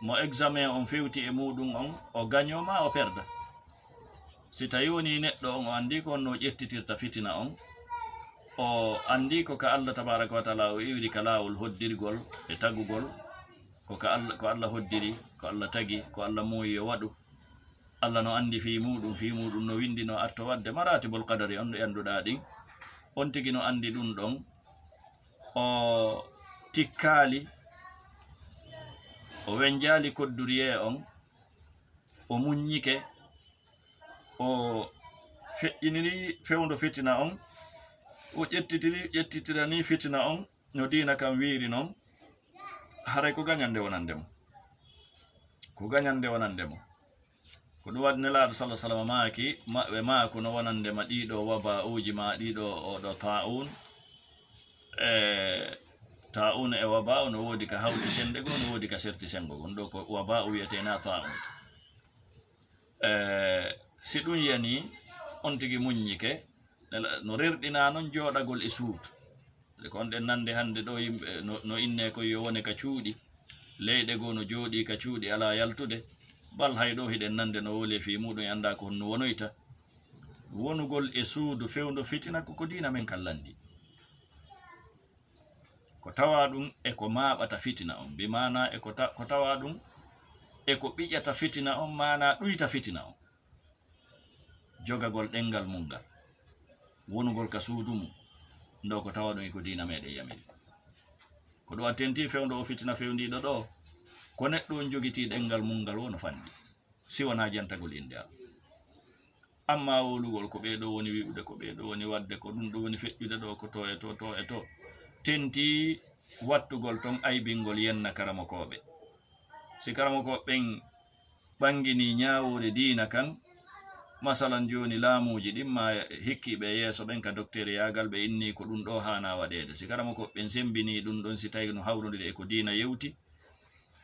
mo examen on fewti e muɗum on, o gaño ma o perda. Si tawi woni neɗɗo on o andi ko honno ƴettitirta fitina on, o andi ko ka Allah tabaraka wa taala o iwri ka laawol hoddirgol e tagugol, ko ka Allah, ko Allah hoddiri, ko Allah tagi, ko Allah muuyi yo waɗu. Allah no andi fii muɗum, fii muɗum no windi no atto waɗde maratibul qadari on ɗo annduɗaa ɗin. On tigi no andi ɗum ɗon. O tikkaali, o wenjaali kodduriyee on, o muññike, o feƴƴiniri fewndo fitina on, o ƴettitiri, ƴettitirani fitina on no diina kan wiiri non, haray ko gañande wonande mo. Ko gañande wonande mo. Ko ɗum waɗi Nelaaɗo sallallahu alaihi wasallam maaki, ma-, ɓe maaku no wonande ma ɗiɗo waba'uuji ma ɗiɗo, o ɗo ta'un, e ta'un e waba'u no woodi ka hawti cenɗe goo, no woodi ka serti sengo goo. Ɗum ɗo ko waba'u wiyetee na ta'un. E, si ɗum yani, on tigi muññike, nela-, no rerɗina non jooɗagol e suudu. Nde ko on ɗen nande hannde ɗo yimɓe no, no inne ko yo wone ka cuuɗi, leyɗe goo no jooɗi ka cuuɗi alaa yaltude, bal hay ɗo hiɗen nande no wole fii muɗum e anndaa ko honno wonoyta. Wonugol e suudu fewndo fitina ko ko diina men kallandi. Ko tawa ɗum e ko maaɓata fitina on, bi maana e ko ta-, ko tawa ɗum e ko ɓiƴata fitina on, maana ɗuyta fitina on. Jogagol ɗenngal mum ngal, wonugol ka suudu mum, ndo ko tawa ɗum e ko diina meɗen yamiri. Ko ɗum a tenti fewndo o fitina fewndiiɗo ɗo, ko neɗɗo on jogitii ɗenngal mum ngal wono fanɗi, si wonaa jantagol innde am. Amma wowlugol ko ɓee ɗo woni wi'ude, ko ɓee ɗo woni waɗde, ko ɗum ɗo woni feƴƴude ɗo, ko to e to, to e to, tenti wattugol ton aybingol yenna karamokooɓe. Si karamokooɓe ɓen ɓanginii ñaawoore diina kan, masalan jooni laamuuji ɗin ma hikkiiɓe yeeso ɓen ka dokteriyaagal ɓe innii ko ɗum ɗo haanaa waɗeede. Si karamokooɓe ɓen semmbinii ɗum ɗon, si tawi no hawrondiri e ko diina yewti,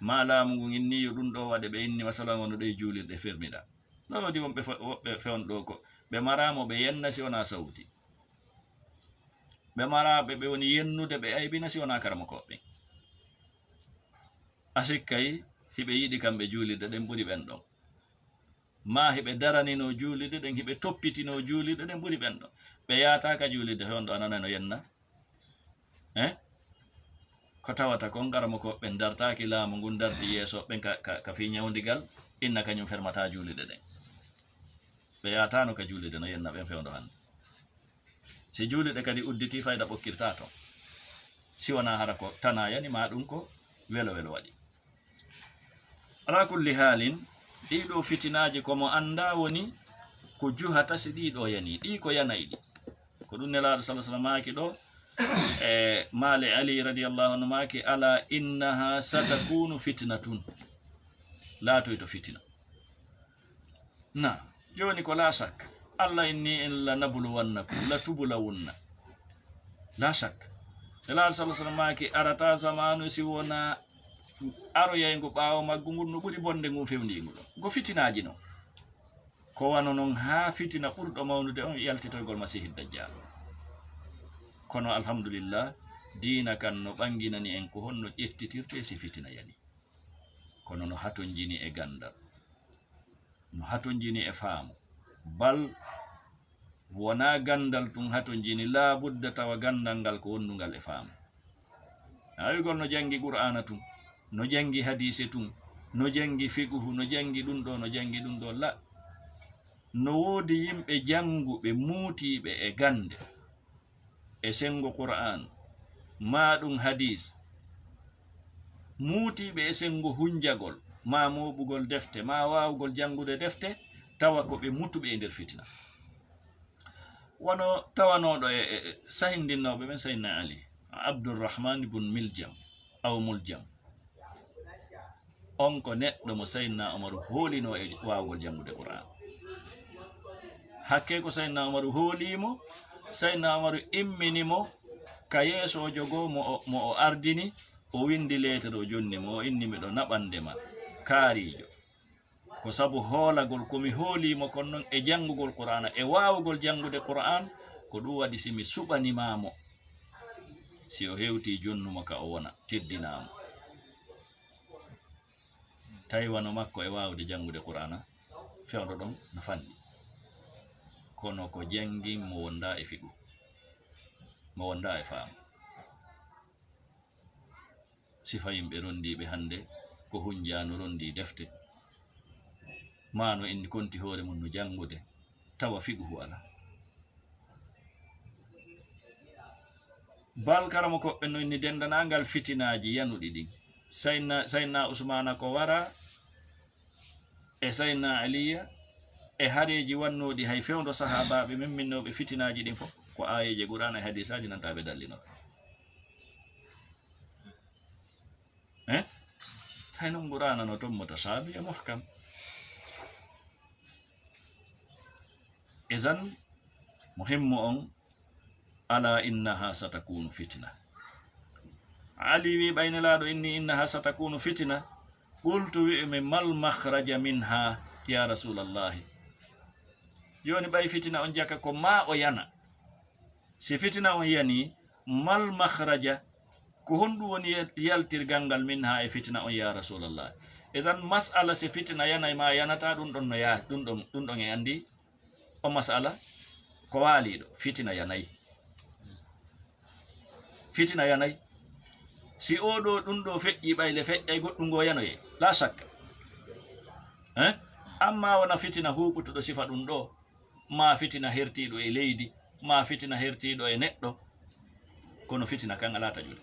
ma laamu ngun innii yo ɗum ɗo waɗe, ɓe inni masalan wano ɗo e juulirɗe fermiɗaa. No woodi wonɓe fe-, woɓɓe fewndo ɗo ko ɓe maraa mo ɓe yenna si wonaa sawti. Ɓe maraa ɓe, ɓe woni yennude ɓe aybina si wonaa karamokooɓe ɓen. A sikkay hiɓe yiɗi kamɓe juulirɗe ɗen ɓuri ɓen ɗon. Ma hiɓe daraninoo juulirɗe ɗen, hiɓe toppitinoo juulirɗe ɗen ɓuri ɓen ɗon. Ɓe yaata ka juulirde fewndo a nanay no yenna. Eh? Ko tawata kon karamokooɓe ɓen dartaaki laamu ngun, darti yeeso ɓen ka, ka, ka fii ñawndigal, inna kañum fermata juulirɗe ɗen. Ɓe yaataano ka juulirde no yenna ɓen fewndo hannde. Si juulirɗe kadi udditii, fayda ɓokkirtaa ton. Si wonaa hara ko tanaa yani, maa ɗum ko welo welo waɗi. Alaa kulli haalin, ɗii ɗoo fitinaaji ko mo anndaa woni ko juhata si ɗii ɗoo yanii. Ɗii ko yanayɗi. Ko ɗum Nelaaɗo sallallahu alaihi wasallam maaki ɗo, e maale Ali radiyallahu anhu maaki, "Ala innaha satakunu fitnatun." Laatoyto fitina. Na, jooni ko la shak. Allah inni in la nabluwannakum, la tubulawunna. La shak. Nelaaɗo sallallahu alaihi wasallam maaki, arata zamaanu si wona aroyaygu ɓaawo maggu ngun no ɓuri bonde ngun fewndingu ɗo. Ko fitinaaji non. Ko wano non haa fitina ɓurɗo mawnude on yaltitoygol Masiihi Dajjaal. Kono alhamdulillah, diina kan no ɓanginani en ko honno ƴettitirtee si fitina yani. Kono no hatonjini e ganndal, no hatonjini e faamu. Bal wonaa ganndal tun hatonjini, laa budda tawa ganndal ngal ko wonnungal e faamu. Awigol no janngi Qur'aana tun, no janngi hadiise tun, no janngi fiqhu, no janngi ɗun ɗoo, no janngi ɗun ɗoo. La, no woodi yimɓe jannguɓe, muutiiɓe e gannde, e senngo Qur'aan, maa ɗun hadiis, muutiiɓe e senngo hunjagol, maa mooɓugol defte, maa waawugol janngude defte, tawa ko ɓe mutuɓe e nder fitina. Wano tawanooɗo e, e, e sahindinnooɓe ɓen, Sayyidina Ali, Abdurrahman ibn Miljam, aw Muljam. On ko neɗɗo mo Sayyidina Umaru hoolinoo e waawugol janngude Qur'aan. Hakkee ko Sayyidina Umaru hoolii mo, Sayyidina Umaru immini mo ka yeesoojo goo mo o, mo o ardini, o winndi leetere, o jonni mo, o inni, "Miɗo naɓande ma, kaariijo." Ko sabu hoolagol ko mi hoolii mo kon non e janngugol Qur'aana, e waawugol janngude Qur'aan, ko ɗun waɗi si mi suɓanii ma mo. Si o hewtii, jonnu mo ka o wona, teddinaa mo. Tawi wano makko e waawude janngude Qur'aana, fewndo ɗon no fanɗi. Kono ko janngi mo wondaa e fiqhu, mo wondaa e faamu. Sifa yimɓe ronndiiɓe hannde ko hunjaano, ronndii defte, maa no inni konti hoore mun no janngude, tawa fiqhu alaa. Bal karamokooɓe no inni denndaangal fitinaaji yanuɗi ɗin. Sayyidina, Sayyidina Usmaana ko wara, e Sayyidina Aliya, e hareeji wannooɗi hay fewndo sahaabaaɓe memminnooɓe fitinaaji ɗin fof, ko aayeeje Qur'aana e hadiisaaji nantaaɓe dallinoo. Eh? Hay non Qur'aana no ton mutashabi e muhkam. Idan, muhimmu on, "Ala innaha satakunu fitna." Ali wi, "Ɓay Nelaaɗo inni innaha satakunu fitna." Qultu, wi'umi, "Mal makhraja minha, ya Rasulallahi?" Jooni ɓay fitina on jaka ko maa o yana. Si fitina on yani, mal makhraja, ko honɗum woni yal-, yaltirgal ngal minha e fitina on, ya Rasulallah? Idan mas'ala si fitina yanay ma yanata, ɗum ɗon no ya-, ɗum ɗon, ɗum ɗon e andi o mas'ala ko waaliɗo, fitina yanay. Fitina yanay. Si o ɗo, ɗum ɗo feƴƴi ɓayle feƴƴay goɗɗum ngo yanoye. La shakka. Hein? Amma wona fitina huuɓutuɗo sifa ɗum ɗo. Ma fitina hertiiɗo e leydi, ma fitina hertiiɗo e neɗɗo, kono fitina kan alaa taƴude.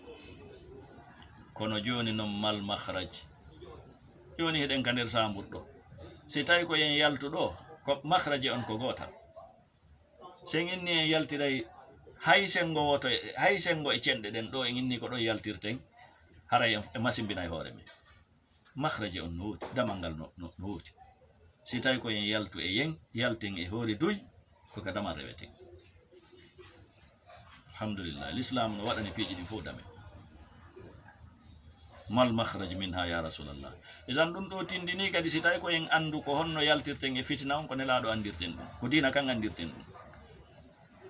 Kono jooni non, mal makhraj. Jooni hiɗen ka nder saambur ɗo. Si tawi ko yen yaltu ɗo, ko makhraji on ko gootal. Sen inni en yaltiray hay sengo woto, hay sengo e cenɗe ɗen ɗo en inni ko ɗo yaltirten, haray en, en masimbinay hoore men. Makhraji on no woodi, damal ngal no, no, no woodi. Si tawi ko yen yaltu e yen, yalten e hoore doy, ko ka damal reweten. Alhamdulillah, l'islam no waɗani piiji ɗin fof dame. Mal makhraj minha ya Rasulallah? Idan ɗum ɗo tindini kadi si tawi ko en andu ko honno yaltirten e fitina on, ko Nelaaɗo andirten ɗum, ko diina kan andirten ɗum.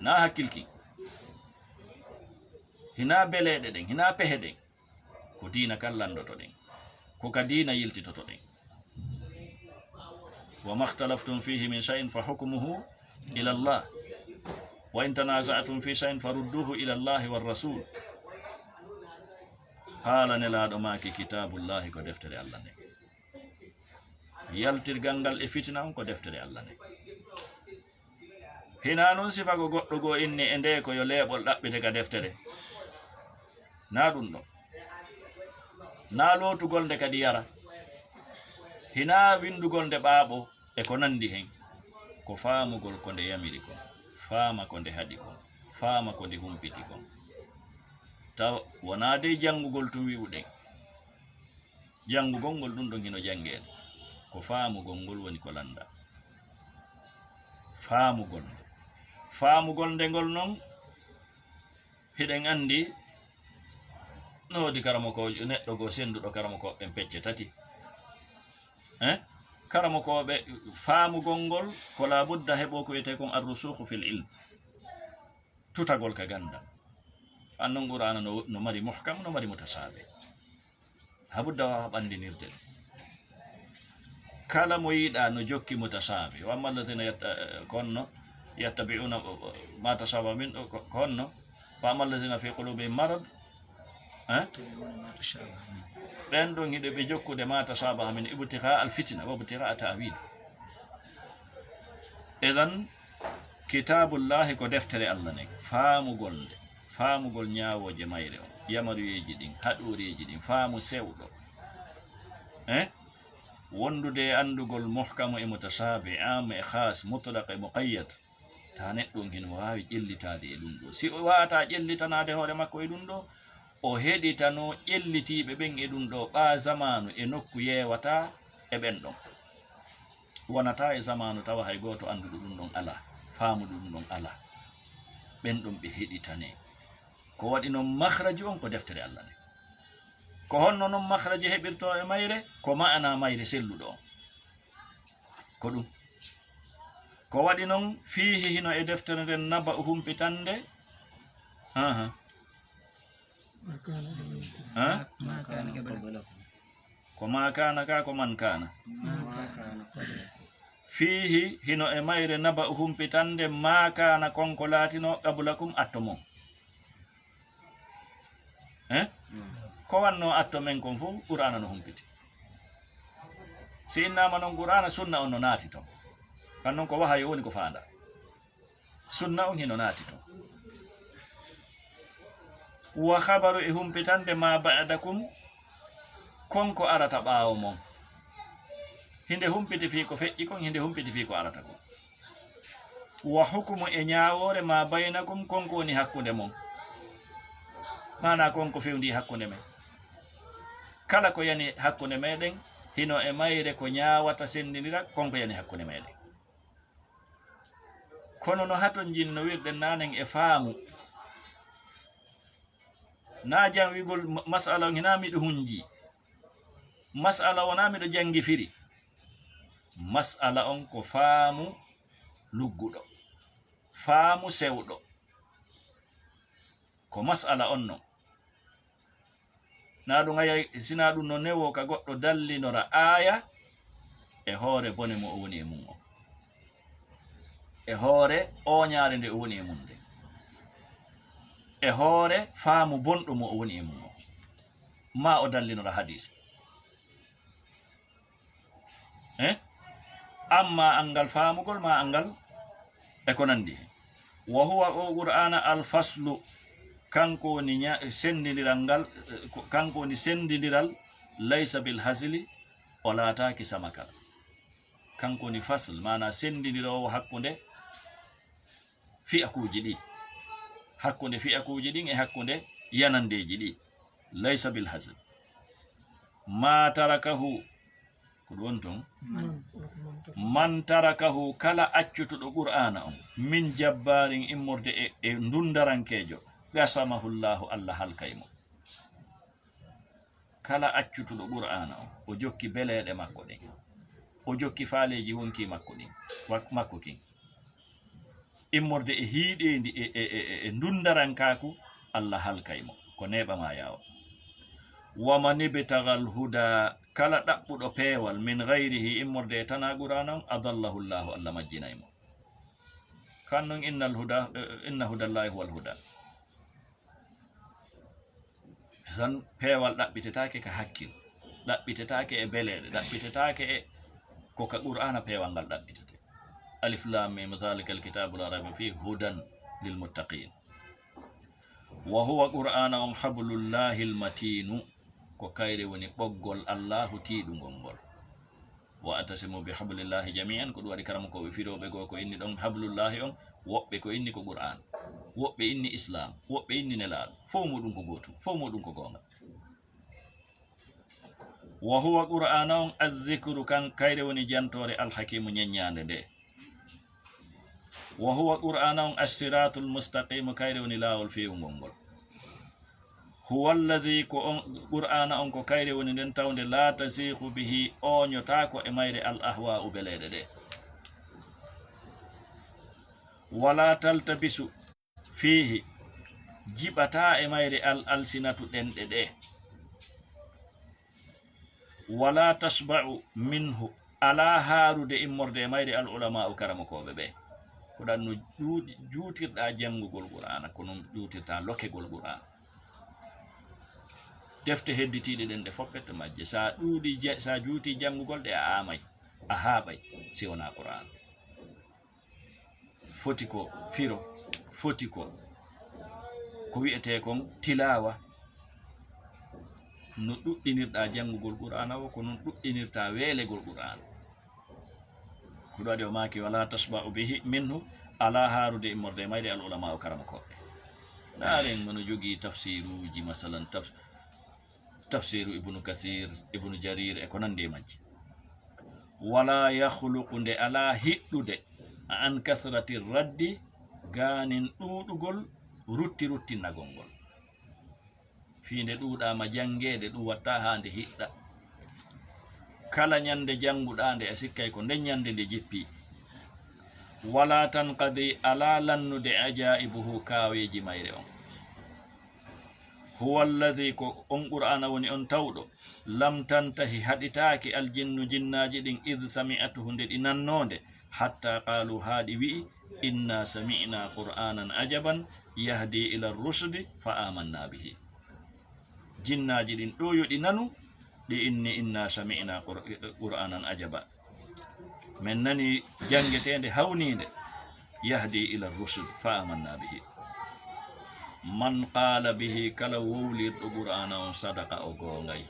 Na hakkilki. Hina beleɗe ɗen, hina pehe ɗen. Ko diina kan lanndotoɗen, ko ka diina yiltitotoɗen. Wa ma ikhtalaftum fihi min shay'in fa hukmuhu ila Allah. Wa in tanaza'tum fi shay'in farudduhu ila Allahi war rasul. Haala Nelaaɗo maaki, Kitaabullahi ko deftere Allah nden. Yaltirgal ngal e fitina on ko deftere Allah nden. Hinaa non sifa ko goɗɗo goo inni e nde ko yo leeɓol ɗaɓɓite ka deftere. Naa ɗum ɗo. Naa lootugol nde kadi yara. Hinaa winndugol nde ɓaaɓo e ko nanndi hen. Ko faamugol ko nde yamiri kon, faama ko nde haɗi kon, faama ko nde humpiti kon. Taw wonaa dey janngugol tun wi'uɗen. Janngugol ngol ɗum ɗon hino janngee. Ko faamugol ngol woni ko lannda. Faamugol nde. Faamugol nde ngol non, hiɗen anndi no woodi karamokoojo, neɗɗo goo sennduɗo karamokooɓe ɓen pecce tati. Eh? Karamokooɓe, faamugol ngol ko laabudda heɓo ko wiyetee kon arrusukhu fil ilm, tutagol ka ganndal. An non Qur'aana no, no mari muhkam, no mari mutashaabih. Habudda waawa ɓanndinirde ɗum. Kala mo yiɗaa no jokki mutashaabih. Wa amma alladhina yatta-, eh, konno, yattabi'una ma tashabaha min, ko, konno, wa amma alladhina fi qulubihim marad, eh? Ɓen ɗon hiɗe ɓe jokkude ma tashabaha min ibtigha al fitna wa ibtigha ta'wil. Idan, Kitaabullaahi ko deftere Alla nden, faamugol nde, faamugol ñaawooje mayre on, yamaruyeeji ɗin, haɗooreeji ɗin, faamu sewɗo. Eh? Wondude e anndugol muhkamu e mutashaabih, aam e khaas, mutlaq e muqayyad, taa neɗɗo on hino waawi ƴellitaade e ɗum ɗoo. Si o waawataa ƴellitanaade hoore makko e ɗum ɗoo, o heɗitanoo ƴellitiiɓe ɓen e ɗum ɗoo, ɓaa zamaanu e nokku yeewataa e ɓen ɗon. Wonataa e zamaanu tawa hay gooto annduɗo ɗum ɗon alaa, faamuɗo ɗum ɗon alaa. Ɓen ɗon ɓe heɗitanee. Ko waɗi non makhraji on ko deftere Alla nden. Ko honno non makhraji heɓirtoo e mayre? Ko ma'ana mayre selluɗo on. Ko ɗum. Ko waɗi non fiihi hino e deftere nden naba'u humpitannde. Aha. Ha? Ko ma kana ka, ko man kana. Fiihi hino e mayre naba'u humpitannde ma kana kon ko laatino qablakum atto mon. Eh? Ko wanno atto men kon fof Qur'aana no humpiti. Si innaama non Qur'aana, sunna on no naati ton. Kan non ko wahayo woni ko faanda. Sunna on hino naati ton. Wa khabaru e humpitande ma ba'dakum, kon ko arata ɓaawo mon. Hinde humpiti fii ko feƴƴi kon, hinde humpiti fii ko arata kon. Wa hukumu e ñaawoore ma baynakum, kon ko woni hakkunde mon. Maanaa kon ko fewndi hakkunde men. Kala ko yani hakkunde meɗen, hino e mayre ko ñaawata sendindira, kon ko yani hakkunde meɗen. Kono no haton jinno wirɗen nanen e faamu. Na jan wigol ma-, mas'ala on hinaa miɗo hunji. Mas'ala o na miɗo jangi firi. Mas'ala on ko faamu lugguɗo. Faamu sewɗo. Ko mas'ala on non. Na ɗum ayay, sina ɗum no newo ka goɗɗo dallinora aaya e hoore bone mo o woni e mum on. E hoore ooñaare nde o woni e mum nde. E hoore faamu bonɗo mo o woni e mum on. Ma o dallinora hadiis. Eh? Amma anngal faamugol ma anngal e ko nandi hen. Wa huwa o Qur'aana al faslu, kanko woni ña-, sendindiral ngal, eh, ko, kanko woni sendindiral laysa bil hazli, o laataaki samakal. Kanko woni fasl, maanaa sendindiroowo hakkunde fi'akuuji ɗi, hakkunde fi'akuuji ɗin e hakkunde yanandeeji ɗi. Laysa bil hazl. Ma tarakahu, ko ɗum woni ton? Man. Man tarakahu, kala accutuɗo Qur'aana on, min jabbaarin, immorde e, e ndundarankeejo, qasamahu Llaahu, Alla halkay mo. Kala accutuɗo Qur'aana on, o jokki beleeɗe makko ɗen, o jokki faaleeji wonkii makko ɗin, wa-, makko kin. Immorde e hiiɗeendi e, e, e, e, e ndundarankaaku, Alla halkay mo. Ko neeɓa ma yaawa. Wa man ibtagal huda, kala ɗaɓɓuɗo peewal, min gayrihi, immorde e tanaa Qur'aana on, adallahu Llaahu, Alla majjinay mo. Kan non, innal huda, eh, inna hudallaahi huwal huda. Tan peewal ɗaɓɓitetaake ka hakkil, ɗaɓɓitetaake e beleeɗe, ɗaɓɓitetaake e ko ka Qur'aana peewal ngal ɗaɓɓitete. Alif Laam Miim, zaalikal kitaabu laa rayba fiihi, hudan lil muttaqiin. Wa huwa Qur'aana on hablullaahil matiinu, ko kayre woni ɓoggol Allaahu tiiɗungol ngol. Wa atasimu bi hablillahi jami'an, ko ɗum waɗi karamokooɓe firooɓe goo ko inni ɗon hablullahi on, woɓɓe ko inni ko Qur'aan, woɓɓe inni Islaam, woɓɓe inni Nelaaɗo. Fow muɗum ko gootum, fow muɗum ko goonga. Wa huwa Qur'aana on azzikru, kan kayre woni jantoore alhakiimu ñeññaande nde. Wa huwa Qur'aana on assiraatul mustaqiimu, kayre woni laawol feewungol ngol. Huwa alladhi, ko on, Qur'aana on ko kayre woni nden tawnde, laa tasiiqu bihi, ooñotaako e mayre al ahwaa'u beleeɗe ɗe. Wala taltabisu fiihi, jiɓataa e mayre al alsinatu ɗenɗe ɗe. Wala tashba'u minhu, alaa haarude immorde e mayre al ulama'u karamokooɓe ɓe. Ko ɗan no juuti-, juutirɗaa janngugol Qur'aana, ko non juutirtaa lokegol Qur'aana. Defte hedditiiɗe ɗen ɗe fof ɓe to majje. Sa ɗuuɗi ja-, sa juuti janngugol ɗe, a aamay, a haaɓay, si wonaa Qur'aana. Foti ko firo, foti ko, ko wi'etee kon tilaawa. No ɗuɗɗinirɗaa janngugol Qur'aana o, ko non ɗuɗɗinirtaa weelegol Qur'aana. Ko ɗum waɗi o maaki, "Wala tasba'u bihi minhu", alaa haarude immorde e mayre al ulama'u karamokooɓe. Ndaaren mo no jogii tafsiruuji, masalan, taf-, tafsiru Ibnu Kasir, Ibnu Jarir e ko nandi e majji. Wala yakhluqu, nde alaa hiɗɗude, an kasrati raddi, gaanin ɗuuɗugol rutti ruttinnagol ngol. Fii nde ɗuuɗaama janngeede, ɗum watta haa nde hiɗɗa. Kala ñande jannguɗaa nde, a sikkay ko nden ñande nde jippi. Wala tanqadi, alaa lannude, ajaibuhu, kaaweeji mayre on. Huwa alladhi, ko on Qur'aana woni on tawɗo, lam tantahi, haɗitaaki, al jinnu, jinnaaji ɗin, id sami'atuhu, nde ɗi nannoo nde, hatta qaalu, haa ɗi wi'i, inna sami'na qur'anan ajaban yahdi ila rushdi fa amanna bihi. Jinnaaji ɗin ɗo yo ɗi nanu, ɗi inni, inna sami'na qur-, qur'anan ajaba. Men nani janngeteende hawniinde, yahdi ila rushd, fa amanna bihi. Man qaala bihi, kala wowlirɗo Qur'aana on, sadaqa, o goongay.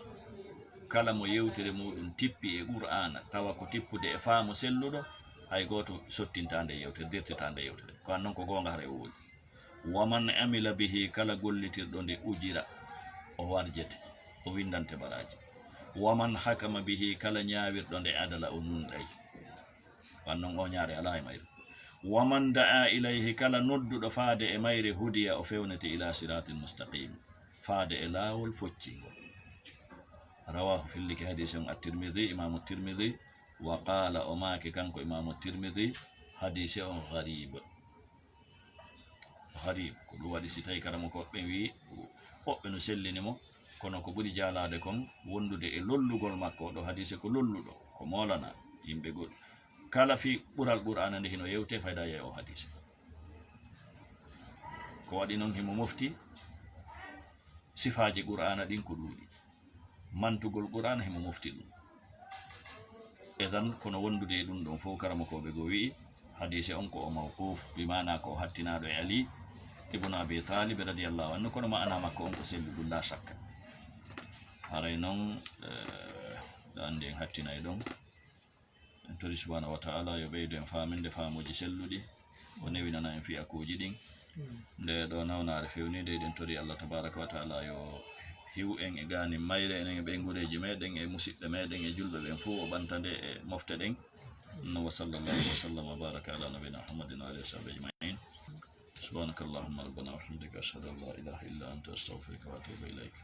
Kala mo yewtere muɗum tippi e Qur'aana, tawa ko tippude e faamu selluɗo, hay gooto sottintaa nde yewtere, dirtitaa nde yewtere. Ko an non ko goonga, haray o wowli. Wa man amila bihi, kala gollitirɗo nde ujira, o warjete, o windante baraaji. Wa man hakama bihi, kala ñaawirɗo nde adala, o nunɗay. Wan non o ñaare alaa e mayre. Wa man da'a ilayhi, kala nodduɗo faade e mayre, hudiya, o fewnete, ila siratin mustaqim, faade e laawol foccingol. Rawahu, fillike hadiise on, at-Tirmidhi, Imaamu Tirmidhi, wa qaala, o maaki kanko Imaamu Tirmidhi, hadiise on gharib. Gharib, ko ɗum waɗi si tawi karamokooɓe ɓen wi'i, woɓɓe no sellini mo, kono ko ɓuri jaalaade kon wondude e lollugol makko, ɗo hadiise ko lolluɗo, ko moolana yimɓe goɗɗo. Kala fii ɓural Qur'aana nde hino yewte, fayda yeeyo o hadiise. Ko waɗi non himo mofti sifaaji Qur'aana ɗin ko ɗuuɗi. Mantugol Qur'aana himo mofti ɗum. Idan, kono wondude e ɗum ɗon fof, karamokooɓe goo wi'i, hadiise on ko o mawquuf, bi maana ko o hattinaaɗo e Ali ibn Abi Talib radiyallahu anhu, kono maana makko on ko selluɗum, la shakka. Haray non, eh, ɗo anndi en hattinay ɗon. En tori subhanahu wa ta'ala yo ɓeydu en faaminde faamuuji selluɗi, o newinana en fiyakuuji ɗin. Nde ɗo nawnaare fewniinde, eɗen tori Allah tabaraka wa ta'ala yo hiw en e gaanin mayre, enen e ɓeynguureeji meɗen, e musiɓɓe meɗen, e julɓe ɓen fof, o ɓanta nde e mofte ɗen. No, wa sallallahu wa sallam wa baraka ala nabiyina Muhammadin wa alihi wa sahbihi ajma'in. Subhanaka Allahumma rabbana wa bihamdika, ashhadu an la ilaha illa anta, astaghfiruka wa atubu ilayk.